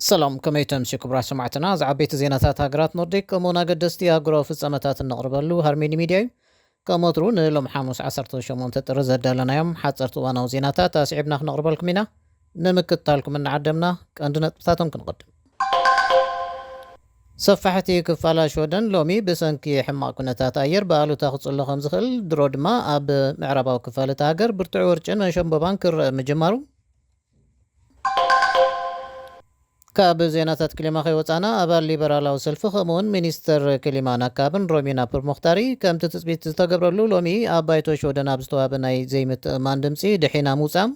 ሰላም፣ ከመይ ተምሲ ክቡራት ሰማዕትና? ዝዓበይቲ ዜናታት ሃገራት ኖርዲክ ከምኡውን ኣገደስቲ ኣህጉራዊ ፍጸመታት እነቕርበሉ ሃርሜኒ ሚድያ እዩ። ከም ወትሩ ንሎም ሓሙስ ዓሰርተ ሸሞንተ ጥሪ ዘዳለናዮም ሓጸርቲ እዋናዊ ዜናታት ኣስዒብና ክነቕርበልኩም ኢና። ንምክትታልኩም እናዓደምና ቀንዲ ነጥብታቶም ክንቐድም። ሰፋሕቲ ክፋላ ሽወደን ሎሚ ብሰንኪ ሕማቕ ኩነታት ኣየር ብኣሉታ ክጽሎ ከም ዝኽእል፣ ድሮ ድማ ኣብ ምዕራባዊ ክፋል እታ ሃገር ብርቱዕ ውርጭን መሸንበባን ክረአ ምጅማሩ፣ ካብ ዜናታት ክሊማ ከይወጻና፣ ኣባል ሊበራላዊ ሰልፊ ከምኡውን ሚኒስተር ክሊማን ኣካብን ሮሚና ፕርሞክታሪ፣ ከምቲ ትጽቢት ዝተገብረሉ ሎሚ ኣብ ባይቶ ሽወደን ኣብ ዝተዋህበ ናይ ዘይምትእማን ድምጺ ድሒና ምውጻም፣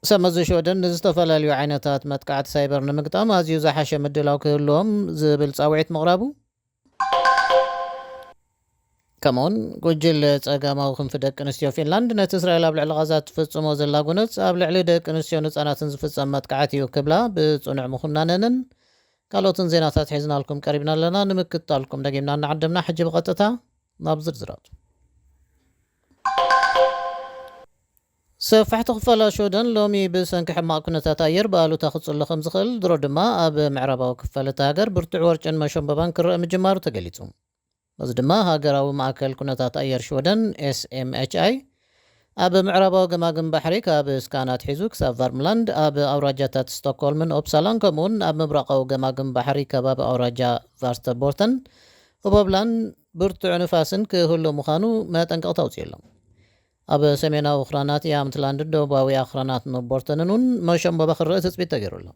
ሰብ መዚ ሽወደን ንዝተፈላለዩ ዓይነታት መጥቃዕቲ ሳይበር ንምግጣም ኣዝዩ ዝሓሸ ምድላው ክህልዎም ዝብል ጻውዒት ምቕራቡ፣ ከምኡውን ጉጅለ ጸጋማዊ ክንፊ ደቂ ኣንስትዮ ፊንላንድ ነቲ እስራኤል ኣብ ልዕሊ ቓዛ ትፍጽሞ ዘላ ጎነጽ ኣብ ልዕሊ ደቂ ኣንስትዮን ህጻናትን ዝፍጸም መጥቃዕቲ እዩ ክብላ ብጽኑዕ ምኹናነንን ካልኦትን ዜናታት ሒዝናልኩም ቀሪብና ኣለና። ንምክትታልኩም ደጊምና እናዓደምና፣ ሕጂ ብቐጥታ ናብ ዝርዝራቱ። ሰፋሕቲ ክፋላት ሽወደን ሎሚ ብሰንኪ ሕማቕ ኩነታት ኣየር ብኣሉታ ክጽሎ ከም ዝኽእል፣ ድሮ ድማ ኣብ ምዕራባዊ ክፋል እታ ሃገር ብርቱዕ ወርጭን መሸንበባን ክረአ ምጅማሩ ተገሊጹ። እዚ ድማ ሃገራዊ ማእከል ኩነታት ኣየር ሽወደን፣ ኤስኤምኤችኣይ፣ ኣብ ምዕራባዊ ገማግም ባሕሪ ካብ ስካና ኣትሒዙ ክሳብ ቫርምላንድ፣ ኣብ ኣውራጃታት ስቶክሆልምን ኦፕሳላን፣ ከምኡውን ኣብ ምብራቓዊ ገማግም ባሕሪ ከባቢ ኣውራጃ ቫስተቦርተን፣ ህቦብላን ብርቱዕ ንፋስን ክህሉ ምዃኑ መጠንቀቕታ ኣውጺኡ ኣሎ። ኣብ ሰሜናዊ ኣኽራናት ያምትላንድን ደቡባዊ ኣኽራናት ኖቦርተንን እውን መሸንበባ ክረአ ትጽቢት ተገይሩ ኣሎ።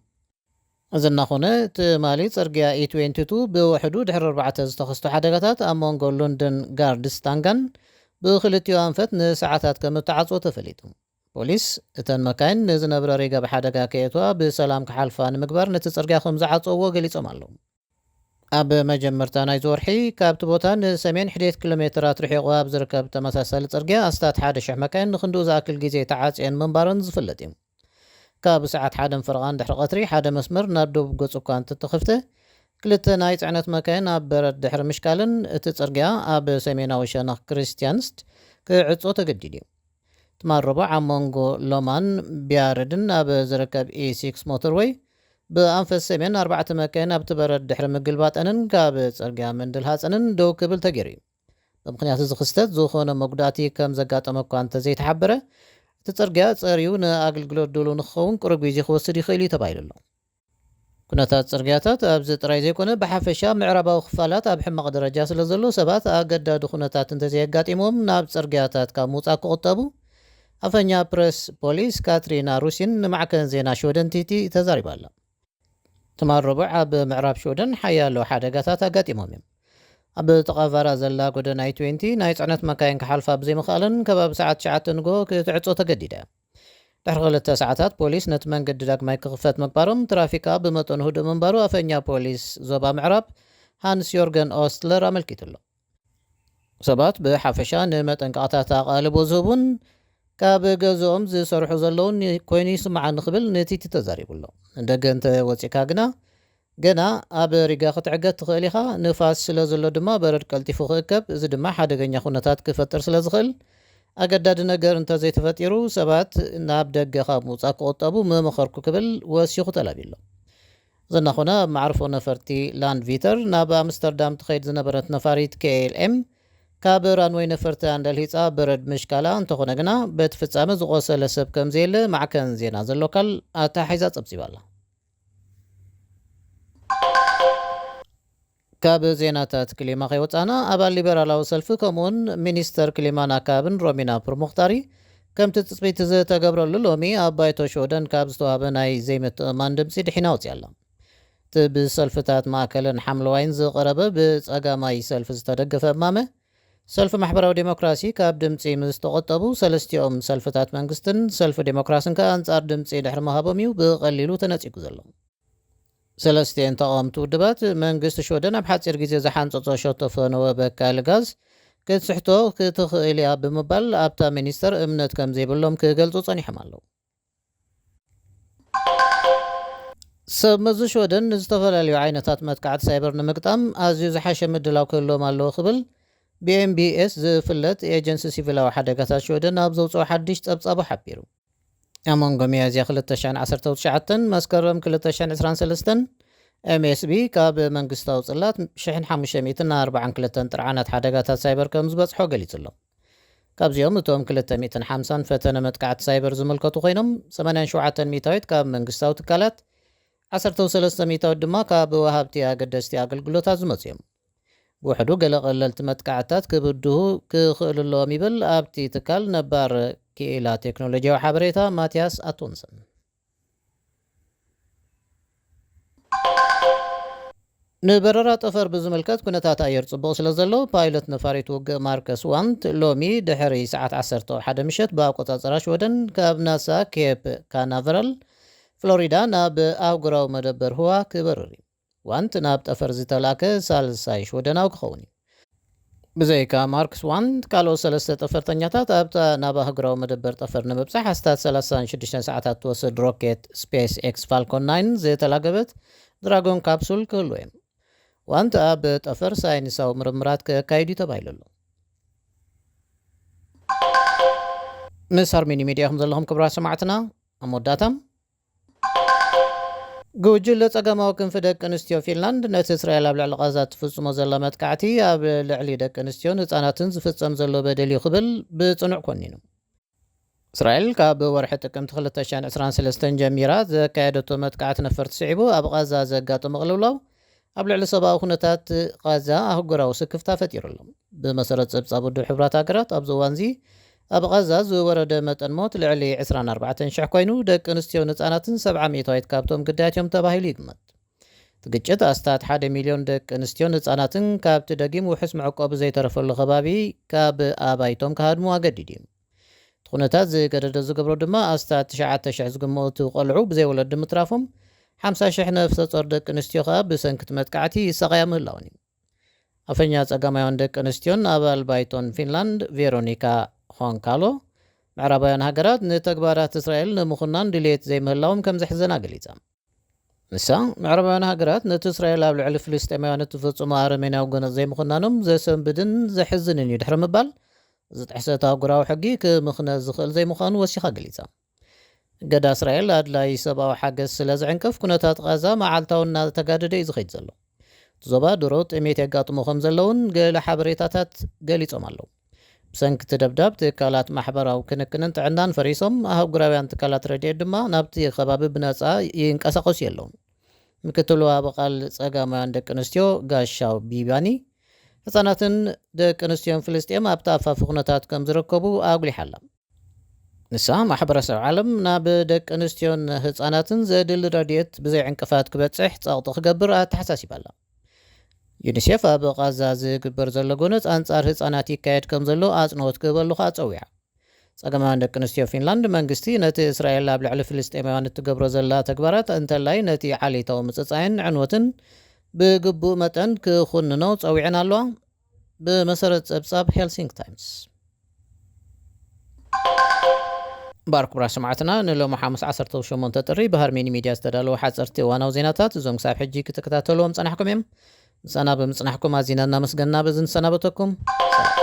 እዚ እናኾነ፣ ትማሊ ጽርግያ ኢ ትዌንቲ ቱ ብውሕዱ ድሕሪ ኣርባዕተ ዝተኸስቱ ሓደጋታት ኣብ መንጎ ሉንድን ጋርድስታንጋን ብክልቲኡ ኣንፈት ንሰዓታት ከም እተዓጽወ ተፈሊጡ። ፖሊስ፣ እተን መካይን ንዝነበረ ሪጋ ብሓደጋ ከየእትዋ ብሰላም ክሓልፋ ንምግባር ነቲ ጽርግያ ከም ዝዓጸውዎ ገሊጾም ኣለዉ። ኣብ መጀመርታ ናይዚ ወርሒ፣ ካብቲ ቦታ ንሰሜን ሕዴት ኪሎ ሜተራት ርሒቑ ኣብ ዝርከብ ተመሳሳሊ ጽርግያ ኣስታት ሓደ ሽሕ መካይን ንኽንድኡ ዝኣክል ግዜ ተዓጽየን ምንባረን ዝፍለጥ እዩ። ካብ ሰዓት ሓደን ፈረቓን ድሕሪ ቀትሪ ሓደ መስመር ናብ ደቡብ ገጹ እኳ እንተተኸፍተ፣ ክልተ ናይ ጽዕነት መካይን ኣብ በረድ ድሕሪ ምሽካለን እቲ ጽርግያ ኣብ ሰሜናዊ ሸነኽ ክሪስቲያንስት ክዕጾ ተገዲዱ እዩ። ትማል ረቡዕ ኣብ መንጎ ሎማን ቢያረድን ኣብ ዝርከብ ኢ ሲክስ ሞተርወይ ብኣንፈት ሰሜን ኣርባዕተ መካይን ኣብቲ በረድ ድሕሪ ምግልባጠንን ካብ ጽርግያ ምንድልሃጸንን ደው ክብል ተገይሩ እዩ። ብምኽንያት እዚ ክስተት ዝኾነ መጉዳእቲ ከም ዘጋጠመ እኳ እንተዘይተሓበረ፣ እቲ ጽርግያ ጸርዩ ንኣገልግሎት ድሉው ንክኸውን ቅሩብ ግዜ ክወስድ ይኽእል እዩ ተባሂሉ ኣሎ። ኩነታት ጽርግያታት ኣብዚ ጥራይ ዘይኮነ፣ ብሓፈሻ ምዕራባዊ ክፋላት ኣብ ሕማቕ ደረጃ ስለ ዘሎ፣ ሰባት ኣገዳዲ ኩነታት እንተዘየጋጢሞም ናብ ጽርግያታት ካብ ምውጻእ ክቑጠቡ፣ ኣፈኛ ፕረስ ፖሊስ ካትሪና ሩሲን ንማዕከን ዜና ሽወደን ቲቲ ተዛሪባ ኣላ። ትማል ረቡዕ ኣብ ምዕራብ ሽወደን ሓያሎ ሓደጋታት ኣጋጢሞም እዮም። ኣብ ጥቓ ቫራ ዘላ ጎደና ኢ ትዌንቲ ናይ ጽዕነት መካይን ክሓልፋ ብዘይምኽኣለን፣ ከባቢ ሰዓት ትሽዓተ ንግሆ ክትዕጾ ተገዲዳ። ድሕሪ ክልተ ሰዓታት ፖሊስ ነቲ መንገዲ ዳግማይ ክኽፈት ምግባሮም፣ ትራፊክ ከኣ ብመጠኑ ህዱእ ምንባሩ ኣፈኛ ፖሊስ ዞባ ምዕራብ ሃንስ ዮርገን ኦስትለር ኣመልኪቱ ኣሎ። ሰባት ብሓፈሻ ንመጠንቀቕታት ኣቓልቦ ዝህቡን ካብ ገዝኦም ዝሰርሑ ዘለውን ኮይኑ ይስምዓኒ ክብል ንቲቲ ተዛሪቡ ኣሎ። ንደገ እንተ ወጺእካ ግና፣ ገና ኣብ ሪጋ ክትዕገት ትኽእል ኢኻ። ንፋስ ስለ ዘሎ ድማ በረድ ቀልጢፉ ክእከብ፣ እዚ ድማ ሓደገኛ ኩነታት ክፈጥር ስለ ዝኽእል፣ ኣገዳዲ ነገር እንተዘይተፈጢሩ፣ ሰባት ናብ ደገ ካብ ምውጻእ ክቑጠቡ ምመኸርኩ ክብል ወሲኹ ተላብዩ ኣሎ። እዚ እናኾነ፣ ኣብ መዕርፎ ነፈርቲ ላንድቪተር ናብ ኣምስተርዳም ትኸይድ ዝነበረት ነፋሪት ኬኤልኤም ካብ ራንወይ ነፈርቲ ኣንደልሂጻ በረድ ምሽካላ፣ እንተኾነ ግና በቲ ፍጻመ ዝቖሰለ ሰብ ከም ዘየለ ማዕከን ዜና ዘሎካል ኣተሓሒዛ ጸብጺባ ኣላ። ካብ ዜናታት ክሊማ ከይወጻና፣ ኣባል ሊበራላዊ ሰልፊ ከምኡውን ሚኒስተር ክሊማን ኣካብን ሮሚና ፕርሙክታሪ፣ ከምቲ ትጽቢት ዝተገብረሉ ሎሚ ኣብ ባይቶ ሽወደን ካብ ዝተዋህበ ናይ ዘይምትእማን ድምጺ ድሒና ወጺኣ ኣላ። እቲ ብሰልፍታት ማእከልን ሓምለዋይን ዝቐረበ ብጸጋማይ ሰልፊ ዝተደገፈ እማመ፣ ሰልፊ ማሕበራዊ ዴሞክራሲ ካብ ድምጺ ምስ ተቖጠቡ፣ ሰለስቲኦም ሰልፍታት መንግስትን ሰልፊ ዴሞክራስን ከኣ ኣንጻር ድምጺ ድሕሪ ምሃቦም እዩ ብቐሊሉ ተነጺጉ ዘሎ። ሰለስቲኤን ተቓወምቲ ውድባት፣ መንግስቲ ሽወደን ኣብ ሓጺር ግዜ ዝሓንጸጾ ሸቶ ፈነወ በካሊ ጋዝ ክትስሕቶ ክትኽእል እያ ብምባል ኣብታ ሚኒስተር እምነት ከም ዘይብሎም ክገልጹ ጸኒሖም ኣለዉ። ሰብ መዚ ሽወደን ንዝተፈላለዩ ዓይነታት መጥቃዕቲ ሳይበር ንምግጣም ኣዝዩ ዝሓሸ ምድላው ክህልዎም ኣለዎ ክብል ብኤምቢኤስ ዝፍለጥ ኤጀንሲ ሲቪላዊ ሓደጋታት ሽወደን ኣብ ዘውፅኦ ሓድሽ ጸብጻቡ ሓቢሩ። ኣብ መንጎ ሚያዝያ ክልተ ሽሕን ዓሰርተ ትሽዓተን መስከረም ክልተ ሽሕን ዕስራን ሰለስተን፣ ኤምኤስቢ ካብ መንግስታዊ ጽላት ሽሕን ሓሙሽተ ሚእትን ኣርባዓን ክልተን ጥርዓናት ሓደጋታት ሳይበር ከም ዝበጽሖ ገሊጹ ኣሎ። ካብዚኦም እቶም ክልተ ሚእትን ሓምሳን ፈተነ መጥቃዕቲ ሳይበር ዝምልከቱ ኮይኖም፣ ሰማንያን ሸውዓተን ሚእታዊት ካብ መንግስታዊ ትካላት፣ ዓሰርተ ሰለስተ ሚእታዊት ድማ ካብ ወሃብቲ ኣገደስቲ ኣገልግሎታት ዝመጹ እዮም። ብውሕዱ ገለ ቀለልቲ መጥቃዕትታት ክብድሁ ክኽእሉ ኣለዎም ይብል ኣብቲ ትካል ነባር ክኢላ ቴክኖሎጂያዊ ሓበሬታ ማቲያስ ኣቶንሰን። ንበረራ ጠፈር ብዝምልከት ኩነታት ኣየር ጽቡቕ ስለ ዘሎ፣ ፓይለት ነፋሪት ውግእ ማርከስ ዋንት ሎሚ ድሕሪ ሰዓት ዓሰርተ ሓደ ምሸት ብኣቆጻጽራ ሽወደን ካብ ናሳ ኬፕ ካናቨራል ፍሎሪዳ ናብ ኣህጉራዊ መደበር ህዋ ክበርር እዩ። ዋንት ናብ ጠፈር ዝተላእከ ሳልሳይ ሽወደናዊ ክኸውን እዩ። ብዘይካ ማርክስ ዋንት፣ ካልኦት ሰለስተ ጠፈርተኛታት ኣብታ ናብ ኣህጉራዊ መደበር ጠፈር ንምብጻሕ ኣስታት ሰላሳን ሽዱሽተን ሰዓታት ትወስድ ሮኬት ስፔስ ኤክስ ፋልኮን ናይን ዝተላገበት ድራጎን ካፕሱል ክህልዎ እዮም። ዋንት ኣብ ጠፈር ሳይንሳዊ ምርምራት ከካይድ እዩ ተባሂሉ ኣሎ። ምስ ሃርሚኒ ሚድያ ኢኹም ዘለኹም ክቡራት ሰማዕትና። ኣብ መወዳእታ፣ ጉጅለ ጸጋማዊ ክንፊ ደቂ ኣንስትዮ ፊንላንድ ነቲ እስራኤል ኣብ ልዕሊ ቃዛ ትፍጽሞ ዘላ መጥቃዕቲ ኣብ ልዕሊ ደቂ ኣንስትዮን ህጻናትን ዝፍጸም ዘሎ በደል እዩ ክብል ብጽኑዕ ኮኒኑ። እስራኤል ካብ ወርሒ ጥቅምቲ ክልተ ሽሕን ዕስራን ሰለስተን ጀሚራ ዘካየደቶ መጥቃዕቲ ነፈርቲ ስዒቡ ኣብ ቃዛ ዘጋጠመ ቅልውላው ኣብ ልዕሊ ሰብኣዊ ኩነታት ቃዛ ኣህጉራዊ ስክፍታ ፈጢሩ ኣሎ። ብመሰረት ጸብጻብ ውድብ ሕቡራት ሃገራት ኣብዚ እዋንዚ ኣብ ቃዛ ዝወረደ መጠን ሞት ልዕሊ ዕስራን ኣርባዕተን ሽሕ ኮይኑ፣ ደቂ ኣንስትዮን ህጻናትን ሰብዓ ሚእታዊት ካብቶም ግዳያት እዮም ተባሂሉ ይግመት። እቲ ግጭት ኣስታት ሓደ ሚልዮን ደቂ ኣንስትዮን ህጻናትን ካብቲ ደጊም ውሑስ መዕቆቢ ዘይተረፈሉ ከባቢ ካብ ኣባይቶም ክሃድሙ ኣገዲዱ እዩ። እቲ ኩነታት ዝገደደ ዝገብሮ ድማ ኣስታት ትሽዓተ ሽሕ ዝግመቱ ቆልዑ ብዘይ ወለዲ ምትራፎም፣ ሓምሳ ሽሕ ነፍሰ ጾር ደቂ ኣንስትዮ ከኣ ብሰንኪ እቲ መጥቃዕቲ ይሳቐያ ምህላወን እዩ። ኣፈኛ ጸጋማውያን ደቂ ኣንስትዮን ኣባል ባይቶን ፊንላንድ ቬሮኒካ ሆንካሎ፣ ምዕራባውያን ሃገራት ንተግባራት እስራኤል ንምኹናን ድልየት ዘይምህላዎም ከም ዘሕዘና ገሊጻ። ንሳ፣ ምዕራባውያን ሃገራት ነቲ እስራኤል ኣብ ልዕሊ ፍልስጤማውያን እትፍጽሞ ኣረሜናዊ ጎነጽ ዘይምኹናኖም ዘሰንብድን ዘሕዝንን እዩ ድሕሪ ምባል፣ እዚ ጥሕሰት ኣህጉራዊ ሕጊ ክምኽነ ዝኽእል ዘይምዃኑ ወሲኻ ገሊጻ። እገዳ እስራኤል ኣድላይ ሰብኣዊ ሓገዝ ስለ ዝዕንቅፍ፣ ኩነታት ቃዛ መዓልታዊ እናተጋደደ እዩ ዝኸይድ ዘሎ። እቲ ዞባ ድሮ ጥሜት የጋጥሞ ከም ዘለውን ገለ ሓበሬታታት ገሊጾም ኣለዉ። ብሰንኪ እቲ ደብዳብ ትካላት ማሕበራዊ ክንክንን ጥዕናን ፈሪሶም፣ ኣህጉራውያን ትካላት ረድኤት ድማ ናብቲ ከባቢ ብነጻ ይንቀሳቐሱ የለውን። ምክትል ወሃቢ ቃል ጸጋማውያን ደቂ ኣንስትዮ ጋሻው ቢባኒ፣ ህጻናትን ደቂ ኣንስትዮን ፍልስጤም ኣብቲ ኣፋፊ ኩነታት ከም ዝርከቡ ኣጉሊሓ ኣላ። ንሳ፣ ማሕበረሰብ ዓለም ናብ ደቂ ኣንስትዮን ህጻናትን ዘድሊ ረድኤት ብዘይ ዕንቅፋት ክበጽሕ ጸቕጢ ክገብር ኣተሓሳሲባ ኣላ። ዩኒሴፍ ኣብ ቃዛ ዝግበር ዘሎ ጎነጽ ኣንጻር ህጻናት ይካየድ ከም ዘሎ ኣጽንኦት ክህበሉ ከኣ ጸዊዓ። ጸገማውያን ደቂ ኣንስትዮ ፊንላንድ፣ መንግስቲ ነቲ እስራኤል ኣብ ልዕሊ ፍልስጤማውያን እትገብሮ ዘላ ተግባራት፣ እንተላይ ነቲ ዓሌታዊ ምጽጻይን ዕንወትን ብግቡእ መጠን ክኹንኖ ጸዊዐን ኣለዋ። ብመሰረት ጸብጻብ ሄልሲንክ ታይምስ። እምበኣር ክቡራት ሰማዕትና፣ ንሎሚ ሓሙስ ዓሰርተ ሸሞንተ ጥሪ ብሃርሜኒ ሚድያ ዝተዳለወ ሓጸርቲ እዋናዊ ዜናታት እዞም ክሳብ ሕጂ ክትከታተልዎም ጸናሕኩም እዮም። ምሳና ብምጽናሕኩም ኣዚና እናመስገንና በዚ ንሰናበተኩም። ሰላም።